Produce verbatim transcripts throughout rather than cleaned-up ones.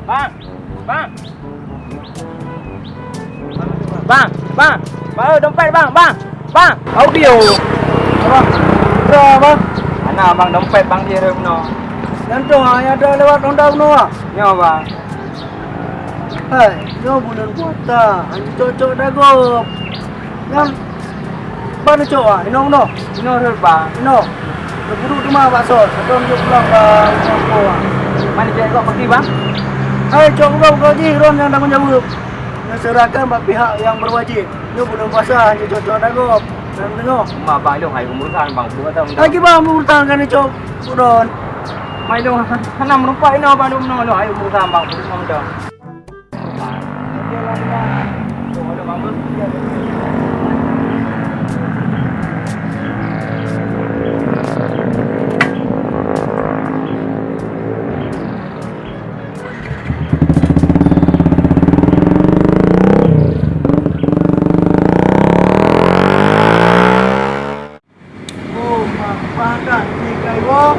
Bang, bang. Bang, bang. Bang, dompet bang, bang. Bang, audio. Apa? Bro, bang. Ana bang dompet bang di rumah. Nyan tu, yang ada lewat Honda bunoe. Nyo bang. Hai, nyoe buleuen puasa, hana cocok dagob. Nyan, ban cok ah, inoe, inoe. Inoe rot bang. Inoe. Guru teuma bak sos, atau meunyoe pulang bak inoe ko ah. Mana cek kau pergi bang? Hai, cok kau kau jih, ron nyang tanggung jawab. Nyoe serahkan bak pihak yang berwajib. Nyoe buleuen puasa, hana cocok dagob. Nyan deungoe. Ma bang, ilong hai umuran bang, buat tahu. Lagi bang, umuran kan cok, ron. Ma ilong hana meureumpok inoe bang, ilong hai umuran bang, buat tahu. Oh, ma-, makan ikai woe,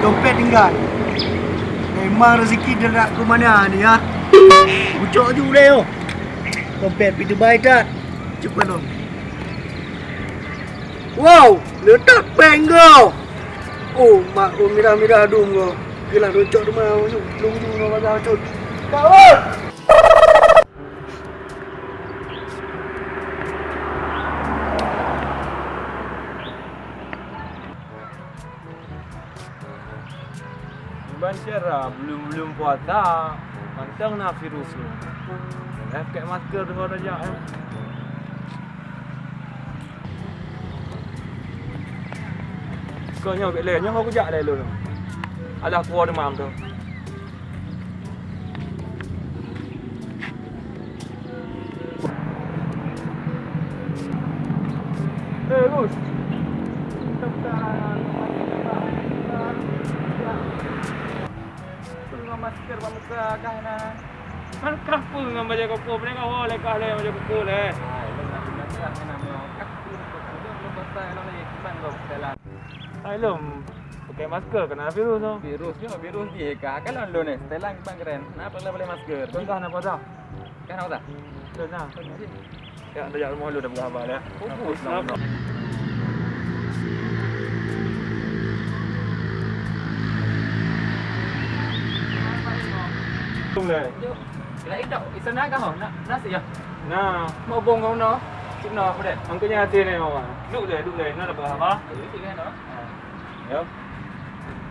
dompet tinggai. Memang rezeki teudak keu mana ni, ya? Ucok ju lé, oh. Dompet pi teubai that. Cepat dong. Wow, le that péng go. Oh, mak, oh, mirah-mirah dum go. Keulang ucok teuma, ucok. Lung ju go bazar ucok. Kawot! Iban cara belum-belum puasa, mantong na virus nyoe. Eh, pakai masker deungon raja, eh. Kau nyoe bek lé, nyoe kujak lé lôn. Alah kuah demam tu. Eh, Gus. Peungoh masker bak muka kah na. Kan kah peue ngon bajèe koko, peue kah ho lé kah lé bajèe koko lé. Hai, lôn nak peugah kah na meunyoe kah peue koko, lôn pasai lôn lé, kiban gob dalam. Hai lom, pakai masker kena virus tu. Virus nyoe, virus jih ka. Kalau lôn ni, setelan bang keren. Kenapa boleh masker? Contoh kenapa dah? Kan apa dah? Lôn nah. Ya, dah jak rumah lôn dah berapa dah. Fokus lah. Boleh. Kira itu, itu nak kau nak nasi ya? Nah. Mau bong kau no, cik no apa deh? Angkanya hati ni awak. Duduk deh, duduk deh. Nak dapat apa? Itu kan no. Yo.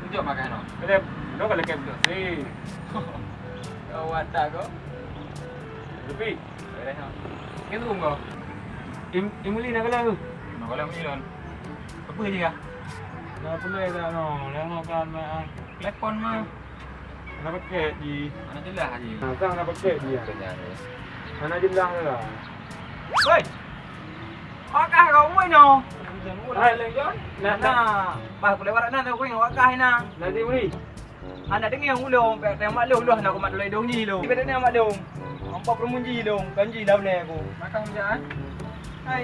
Tunjuk makan no. Kena, no kalau kau duduk si. Kau watak kau. Tapi. Kena tu kau. Im, Imuli nak kalau tu. Nak kalau Imuli lon. Apa je kah? Nak pulai tak no? Lama kan main. Telepon mah. Hana paket jih. Hana jeulaih jih. Ha, kan hana paket jih. Hana jeulaih lah. Woi! Pakah kau, woi, nyoe. Hai, nak, nak. Bah, kulewat na, woi, pakah na. Nanti beli. Hana deungoe ulôn, pek teumat lôn, lôn hana kumat lôn dong jih lôn. Ibadat ni amat lôn. Empat puluh mun jih lôn, kan jih dah beuna aku. Makan hujan. Hai,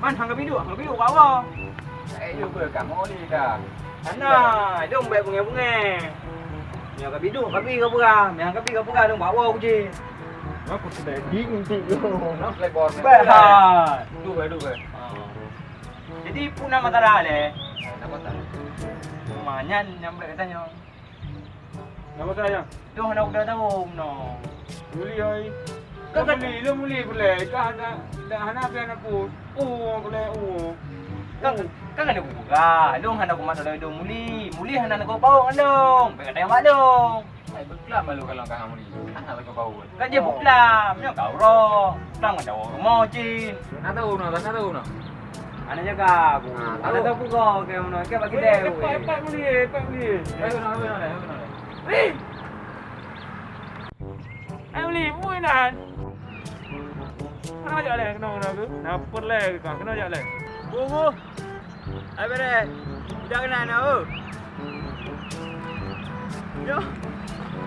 man hang kabiduek, hang kabiduek bak awak. Eh, yue beu kamoe ni ka. Hana, dong bèk beungèh-beungèh. Meunyoe kabiduek, kabi ka peugah. Meunyoe kabi ka peugah, dong bak awak uji. Aku sudah ding untuk lu. Nak fly ball. Bèk hai. Duh, duh, duh. Jadi, peue na masalah lé? Nama tak? Manyan nyang bèk katanya. Nama saya? Dong hana udah tahu no. Muli ai. Kau muli, lu muli pulai. Kau hana, dah hana apa nak pun. Oh, pulai, oh. Kau, kau kena buka. Dong hana kumat dari dong muli. Muli hana nak kau bawa dong. Bèk kata yang mak dong. Ai, beuklam malu kalau kau muli. Hana nak kau bawa. Kan dia buklam, nyoe kau roh. Buklam ngon dawa rumoh cin. Nak tahu no, nak tahu no. Ana jaga aku. Ah, ana tahu. Tahu aku kau ke mana? Ke bagi deh. Cepat, cepat muli, cepat muli. Ayo no, ayo no, ayo no. Wih. Ayo muli, mui nan. Kena jak leh, kena, kena ke? Naper leh, kena jak leh. Bu, bu. Hai, bere. Udah kena na, oh. Yo.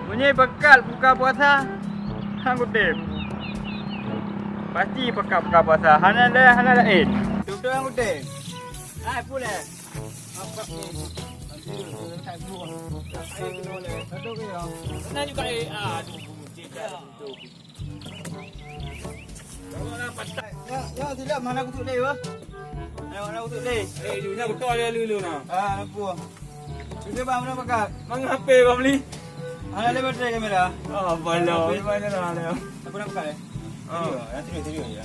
Bunyi bekal buka puasa. Hang kutip. Pasti bekal buka puasa. Hana ada, hana lain. Betul-betul hang kutip. Hai, puleh. Apa ni? Nah juga eh, aduh, cek dah tu. Ya, ya, silap, mana aku tu deh, bah? Mana aku tu deh? Eh, di mana aku tu ada lulu nah. Ah, apa? Sudah bang, mana pakat? Mang H P bang beli. Ada ada baterai kamera. Ah, bala. Di mana dah ada? Aku nak pakat eh. Ah. Serius, yang serius serius je.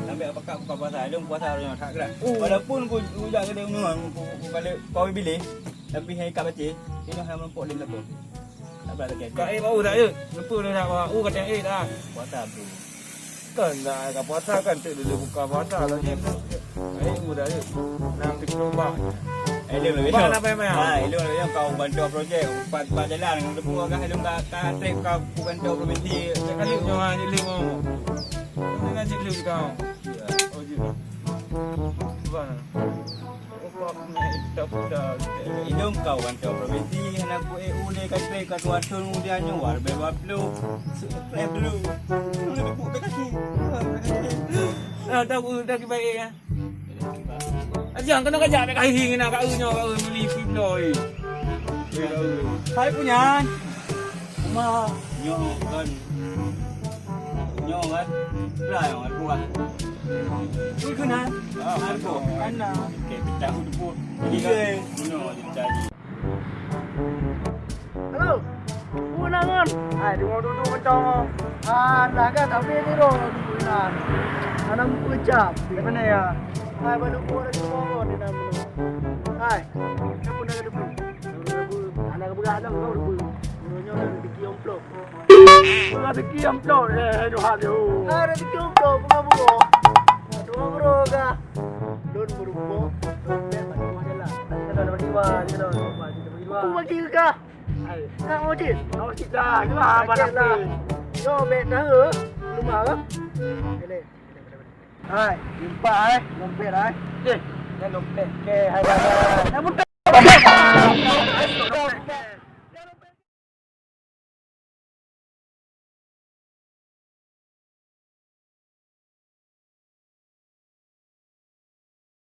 Sampai pakat buka puasa, ada puasa orang tak gerak. Oh. Walaupun aku udah kena ngomong, aku balik kau bilik, tapi hai kat baca, dia dah melompok dia melompok. Tak pernah sakit hati. Kak eh bau tak je? Lupa dia nak bau kata eh dah. Puasa bro. Kan dah ka puasa kan tak dulu buka puasa lagi. Eh udah je. Nang tiga puluh empat. Eh, Lun, Lun. Bang, kenapa yang banyak? Ha, Lun, Lun, kau bantu projek, empat, empat jalan, dengan debu agak Lun ka, ka trip kau, kau bantu provinsi. Sekali nyawa je Lun. Ini kan je Lun kau. Oh, je. Bang. Idong kau kan kau provinsi hana ku eh uleh ka trip ka dua thon udah nyoe war be dua puluh. Trip dulu. Dulu tepuk ke kaki. Ah, tahu dah kibai ya. Aja kena kajak mek kahi ngena ka eu nyoe ka eu meli pibloe. Hai punyan. Uma nyoe kan. Nyoe kan. Lah yang aku kan. Kui kena. Ah, aku. Mana? Okey, pecah aku tepuk. Jadi kan. Nyoe je pecah. Halo. Punangan. Hai, di mau duduk macam. Ah, dah kan tapi ni roh di punangan. Mana muka cap. Di mana ya? Hai, baru pun ada di bawah ni nama. Hai. Siapa nak ada pun? Anak kebelah anak kau ada pun. Nyonya ada di kiong plok. Rezeki amplop, eh, Tuhan tu. Ah, rezeki amplop, bunga-bunga. Dua bro kah? Lun berumur, dompet bak dua jalan. Kita dah berdua, kita dah berdua, kita berdua. Aku bagi ke kah? Hai. Nak ojek? Nak ojek dah, tu lah, ojek lah. Yo, bet dah, eh. Rumah ke? Boleh. Hai, jumpa, hai. Dompet, hai. Eh, dah dompet. Okey, hai, hai, hai. Dah buka.